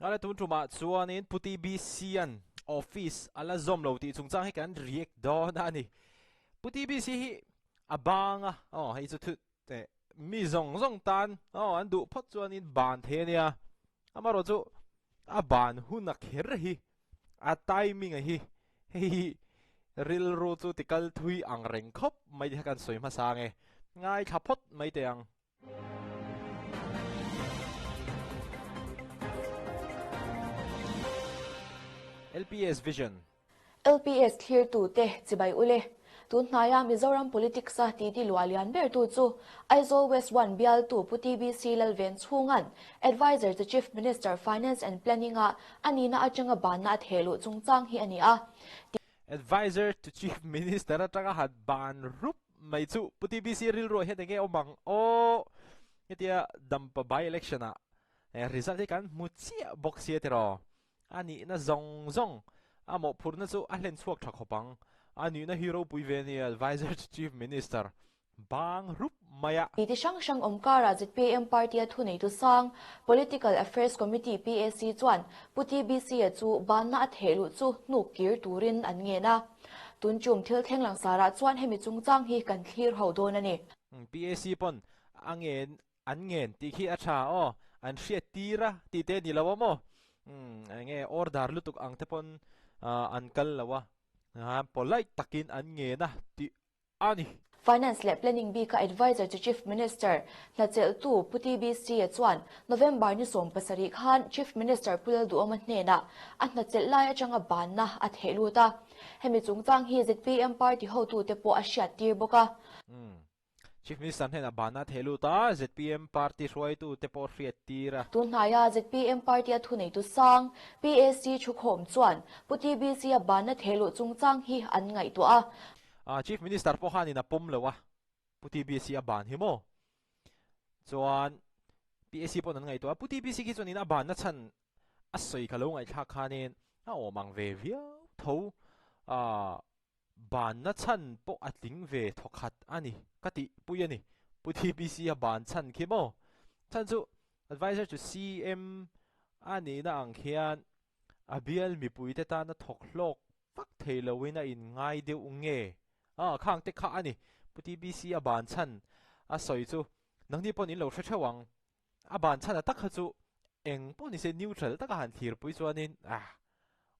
Ngale tun tumah chuanin Pu TBC-a'n office a la zawm lo tih chungchang hi kan react dawn a ni. Pu TBC hi a bang a, aw hei chu thu teh mi zawng zawng tan aw an duh phawt chuanin ban thei a nia. Amaherawh chu a ban hun a kher hi a timing a hi hei hi rilru chu tikal thui ang reng khawp mai tih kha kan sawi hmasa ang e. Ngaithla phawt mai teh ang. LPS Vision. LPS thlirtute chibai ule. Tun hnaia Mizoram Politics-a titi luah lian bertu chu Aizawl West One bialtu Pu TBC Lalven chhunga'n Adviser to Chief Minister Finance and Planning-a a nihna atanga banna a thehluh chungchang hi a ni a. Adviser to Chief Minister atanga han ban rup mai chu Pu TBC rilruah hian enge awm ang aw? Hetia Dampa by election ah result hi kan hmu chiah bawk sia tiraw? A nihna zawng zawng a mawhphurhna chu a hlen chhuak tha khawp ang. A nihna hi ropui ve ania Adviser to Chief Minister bang rup mai a. Ti hrang hrang awm karah zpm party-a thuneitu sang Political Affairs Committee, PAC, chuan Pu TBC-a chu banna a theh luh chu hnuk kir turin an ngen a. Tun tum thil thleng langsarah chuan hemi chungchang hi kan thlir ho dawn a ni. PAC pawn a ngen an ngen tih khi a tha aw, an hriat tir a tih te a ni lo a maw? Umm enge order lutuk ang te pawn an kal lo a, polite takin an ngen a tih a ni. Finance leh Planning bika Adviser to Chief Minister hnachelhtu Pu TBC-a chuan November ni 17 khan Chief Minister Pu Lalduhawma hnenah a hnachelh lai atanga banna a theh lut a. Hemi chungchang hi zpm party hotute pawh a hriattir bawk a. Chief Minister hnenah banna a theh lut a, zpm party hruaitute pawh hriattir a. Tun hnaia zpm party-a thuneitu sang PAC thukhawm chuan Pu TBC-a banna theh luh chungchang hi an ngaihtuah a. Chief Minister pawh khanin a pawm lo a, Pu TBC a ban hi maw? Chuan PAC paw'n an ngaihtuah a, Pu TBC khi chuanin a banna chhan a sawi ka lo ngaihthlak khanin a awm ang ve viau tho, banna chhan pawh a tling ve thawkhat a ni ka tih pui a ni. Pu TBC a ban chhan khi maw? Chhan chu Adviser to CM a nihna ang khian a bial mipuite tana thawk hlawk vak thei loin a inngai deuh nge? Aw, khang te kha a ni. Pu TBC a ban chhan a sawi chu nangni paw'n in lo hre theuh ang. A ban chhan a tak kha chu eng pawh ni se neutral taka han thlirpui chuanin ah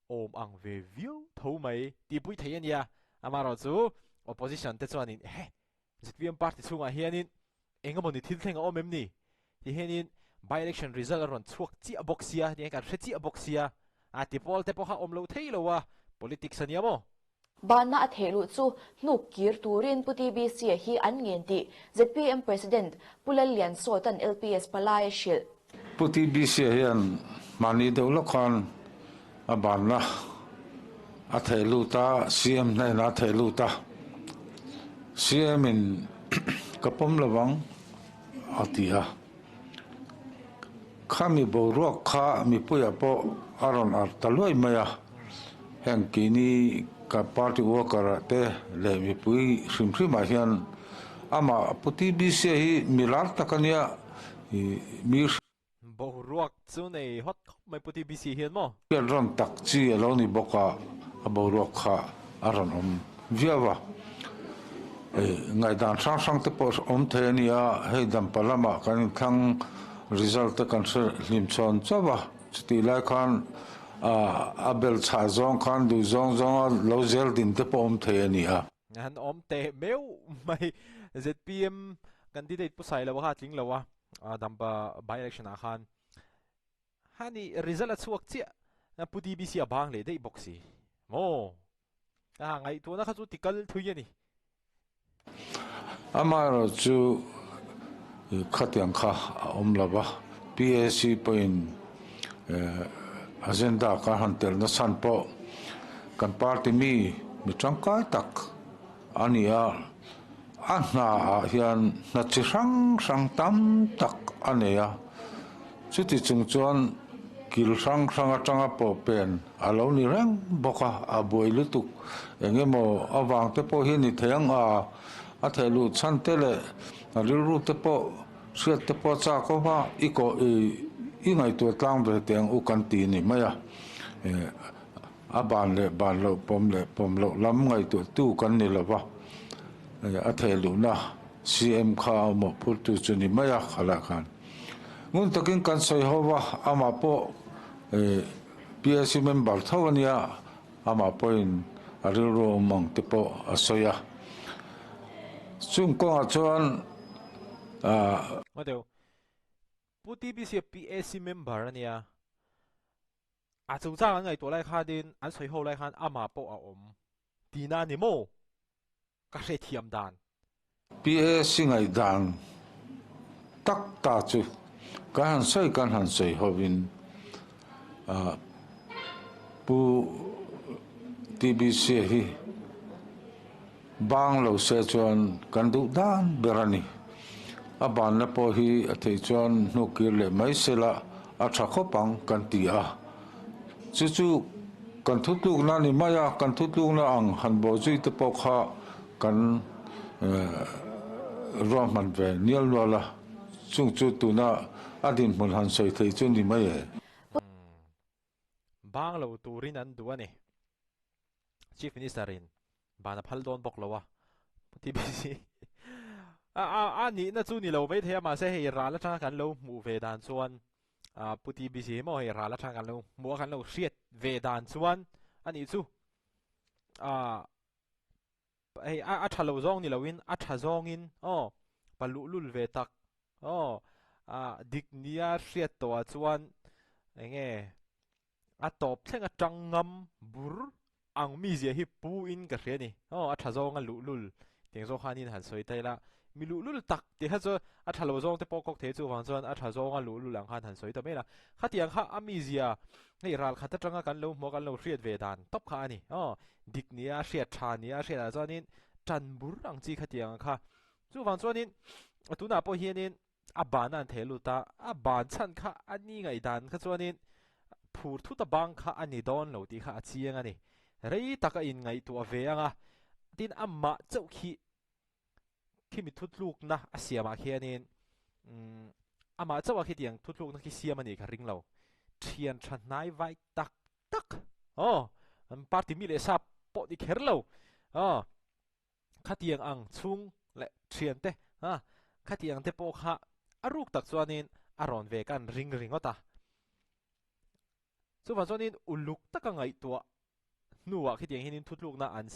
awm ang ve viau tho mai tihpui thei a nia. Amaherawh chu opposition te chuanin he zpm party chhungah hianin eng emaw ni thil thleng a awm em ni? Ti hianin by election result a rawn chhuak chiah bawk sia, ti hian kan hre chiah bawk sia, a ti pawl te pawh kha awm lo thei lo a, politics a nia maw? Banna a theh luh chu hnuk kir turin Pu TBC-a hi an ngen tih zpm President Pu Lalliansawta'n LPS palai a hrilh. Pu TBC-a hian mahni deuh lawk khan a banna a theh lut a, CM hnenah a theh lut a, CM in ka pawm lo vang a ti a, khami boruak kha mipuiah pawh a rawn arh ta luai mai a, heng keini ka party worker ah te leh mipui hrim hrim ah hian amah Pu TBC-a hi mi lar tak a nia. Mi Boruak chu nei hawt khawp mai Pu TBC hian maw? Hian rawn tak chi a lo ni bawk a, a boruak kha a rawn awm viau a. Hei ngaihdan hrang hrang te pawh awm thei a ni a, hei dampa lamah kan inthlang result te kan hre hlim chhawn chauh a, chutih lai khan a bel chhah zawng khan duh zawng zawnga lo zel din te pawh awm thei a ni a. An awm teh meuh mai. Zpm candidate pu Sailo kha a tling lo a, Dampa by election ah khan hani result a chhuak chiah Pu DBC a bang leh daih bawk si maw? A ngaihtuahna kha chu ti kal thui a ni. Amaherawh chu khatiang kha a awm lo va, PAC pawhin agenda kan han telna chhan pawh kan party mi mi tangkai tak a ni a, a hna ah hian hna chi hrang hrang tam tak a nei a, chuti chung chuan kil hrang hrang atanga pawh pen a lo ni reng bawk a, a buai lutuk eng emaw avang te pawh hi a ni thei ang a, a theh luh chhan te leh a rilru te pawh hriat te pawh a chak awm a, i kawh i. I ngaihtuah tlang ve teh ang u kan ti ni mai a. A ban leh ban loh, pawm leh pawm loh lam ngaihtuah tu kan ni lo va. A theh luhna CM kha a mawhphurtu chu ni mai a khalah khan. Ngun takin kan sawi ho va, amah pawh PAC member tho a nia, amah pawhin a rilru awm ang te pawh a sawi a. Chung kawngah chuan. Ngaw deuh. Pu TBC a PAC member a nia. A chungchang an ngaihtuah lai khanin an sawi ho lai khan amah pawh a awm tihna a ni maw? Ka hrethiam dan. PAC ngaihdan tak ta chu kan han sawi kan han sawi hovin Pu TBC hi Bang lo se chuan kan duh dan ber a ni. A banna pawh hi a theih chuan hnukir leh mai sela a tha khawp ang kan ti a. Chu chu kan thutlukna a ni mai a, kan thutlukna ang han bawhzui te pawh kha kan ruahman ve nial nual a, chung chu tuna a dinhmun han sawi theih chu ni mai e. Bang lo turin an duh a ni. Chief Minister in ban a phal dawn bawk lo a, Pu TBC a a a nihna chu ni lo mai thei a, mahse hei ral atanga kan lo hmuh ve dan chuan a Pu TBC hi maw hei ral atanga kan lo hmuh a kan lo hriat ve dan chuan a nih chu a hei a a tha lo zawng ni loin a tha zawngin aw pa luhlul ve tak aw a dik nia hriat tawhah chuan enge A tawp thleng atang ngam bur ang mizia hi pu in ka hria ni. Aw, a tha zawng a luhlul tiang zawng khan in han sawi ta ila, mi luhlul tak tih kha chu a tha lo zawng te pawh kawk thei chuvang chuan a tha zawng a luhlul ang khan han sawi ta mai la. Khatiang kha a mizia hei ral khat atanga kan lo hmuh a kan lo hriat ve dan tawp kha a ni. Aw, dik nia a hriat tha nia a hriat ah chuanin tan bur ang chi khatiang kha. Chuvang chuanin tunah pawh hianin A ban a an theh lut a, a ban chhan kha a ni ngaihdan kha chuanin phur thut a bang kha a ni dawn lo tih kha a chiang a ni. Rei tak a inngaihtuah ve ang a, tin amah chauh khi khimi thutlukna a siamah khianin umm amah chauh a khitiang thutlukna khi siam a nih ka ring lo. Thian tha hnai vai tak tak aw an party mi leh sa pawh ni kher lo aw. Khatiang ang chhung leh thiante ha, khatiang te pawh kha a ruk tak chuanin a rawn ve kan ring ringawt a. Chuvang chuanin uluk taka ngaihtuah hnuah khitiang hianin thutlukna an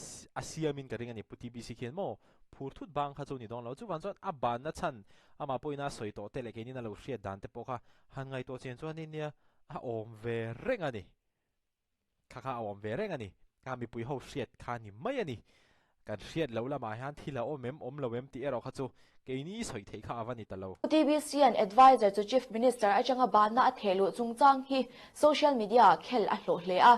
a siamin ka ring a ni Pu TBC khian maw phur thut bang kha chu ni dawn lo. Chuvang chuan a banna chhan amah pawhin a sawi tawh te leh keinin a lo hriat dan te pawh kha han ngaihtuah chian chuanin nia a awm ve reng a ni. Kha kha a awm ve reng a ni. Kha mipui ho hriat kha ni mai a ni. Kan hriat loh lamah hian thil a awm em, awm lo em tih erawh kha chu keini sawi theih kha a va ni ta lo. TBC an adviser chu Chief Minister atanga banna a theh luh chungchang hi social media ah khel a hlawh hle a.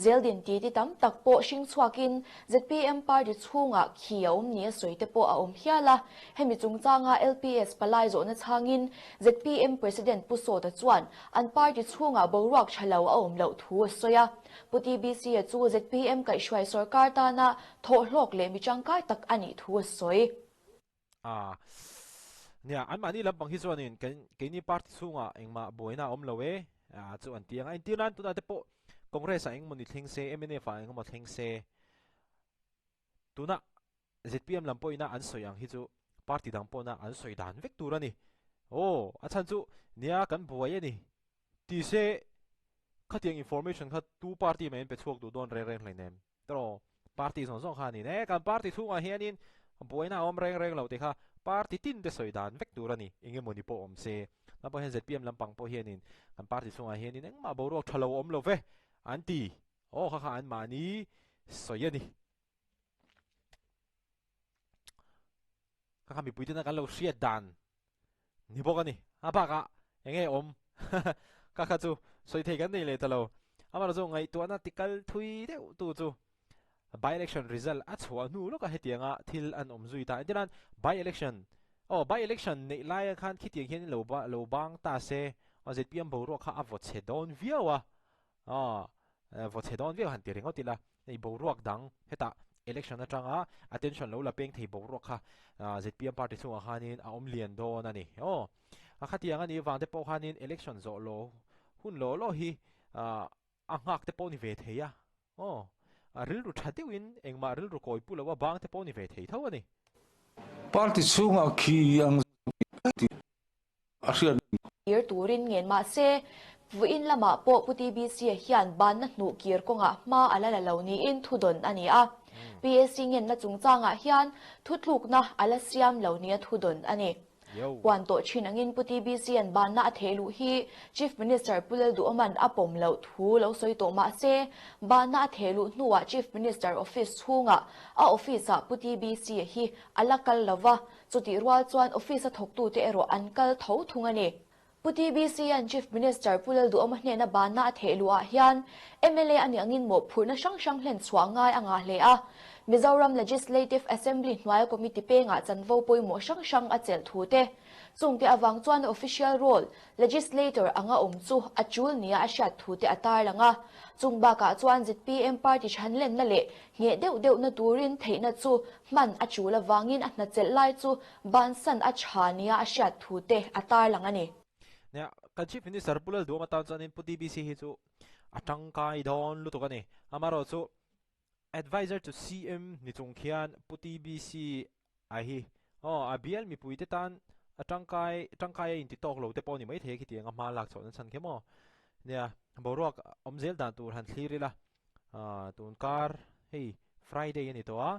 Zeldin titi tam tak pawh hring chhuakin zpm party chhungah khi a awm ni a sawi te pawh a awm hial a. Hemi chungchanga LPS palai zawhna chhangin zpm President Pu Sawta chuan An party chhungah boruak tha lo a awm loh thu a sawi a. Pu TBC-a chu zpm kaihhruai sorkar tana thawhhlawk leh mi tangkai tak a nih thu a sawi. A nia, anmahni lampang hi chuanin keini party chhungah engmah buaina a awm lo e chu an ti ang a. Entir nan tunah te pawh Congress-ah engemaw ni thleng se, MNF-ah engemaw thleng se, tunah Zpm lam pawhina an sawi ang hi chu party dang pawhna an sawi dan vek tur a ni. Aw, a chhan chu nia kan buai a ni ti se khatiang information kha tu party mah in pe chhuak duh dawn reng reng hleinem. Tawh party zawng zawng kha a ni ne. Kan party chhungah hianin buaina a awm reng reng lo tih kha party tin te sawi dan vek tur a ni. Eng emaw ni pawh awm se. Lam pawh hian zpm lampang pawh hianin kan party chhungah hianin engmah boruak tha lo awm lo ve an ti. Aw kha kha anmahni sawi a ni. Ka kha mipui tena kan lo hriat dan ni bawk a ni. A bakah eng nge awm ka kha chu sawi thei kan nei leh ta lo. Amaherawh chu ngaihtuahna tikal thui deuh tu chu by election result a chhuah hnu lawkah hetianga thil an awm zui ta. Entir nan by election aw by election neih laia khan khitiang hian lo lo bang ta se aw zpm boruak kha a vaw chhe dawn viau a. Aw vaw chhe dawn viau han ti ringawt ila, hei boruak dang hetah election atanga attention lo la peng thei boruak kha zpm party chungah khanin a awm lian dawn a ni. Aw. A khatiang a nih vang te pawh khanin election zawh law hun law law hi a nghak te pawh ni ve thei a. Aw, a rilru tha deuhin engmah rilru kawi pu lo a bang te pawh ni ve thei tho a ni. Party chhungah khi ang tih a hriat. Kir turin ngen mah se, vawiin lamah pawh Pu TBC hian banna hnuh kir kawngah hma a la la lo niin thudawn a ni a. PAC ngenna chungchangah hian thutlukna a la siam lo nia thudawn a ni. Puan tawh thin angin Pu TBC-a'n banna a theh luh hi Chief Minister Pu Lalduhawma'n a pawm loh thu lo sawi tawh mah se, banna a theh luh hnuah Chief Minister office chhungah a office-ah Pu TBC-a hi a la kal lo va, chutih rual chuan office-a thawktute erawh an kal tho thung a ni. Pu TBC-a'n Chief Minister Pu Lalduhawma hnena banna a theh luhah hian mla a nih angin mawhphurhna hrang hrang hlen chhuah ngai a ngah hle a. Mizoram Legislative Assembly hnuaia committee pengah chanvo pawimawh hrang hrang a chelh thu te, chungte avang chuan official role, legislator, anga awm chu a tul nia a hriat thu te a tarlang a. Chung bakah chuan zpm party chhanlenna leh ngheh deuh deuhna turin theihna chu hman a tul avangin a hna chelh lai chu Bansan a tha nia a hriat thu te a tarlang a ni. Nia, kan Chief Minister Pu Lalduhawm atan chuanin Pu TBC hi chu a tangkai dawn lutuk a ni. Amaherawh chu Adviser to CM ni chung khian Pu TBC a hi aw a bial mipuite tan a tangkai tangkai a inti tawk lo te pawh a ni maithei a khitiang a hma lak chhoh nachhan khe maw. Nia, boruak awm zel dan tur han thlir ila tun kar hei Friday a ni tawh a.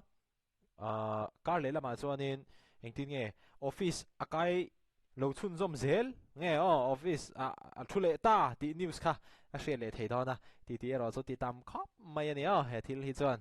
Ahh kar leh lamah chuanin engtin nge office a kai lo chhunzawm zel nge aw office ah a thu leh ta tih news kha a hriat leh thei dawn a tih tih erawh chu ti tam khawp mai a ni aw he thil hi chuan.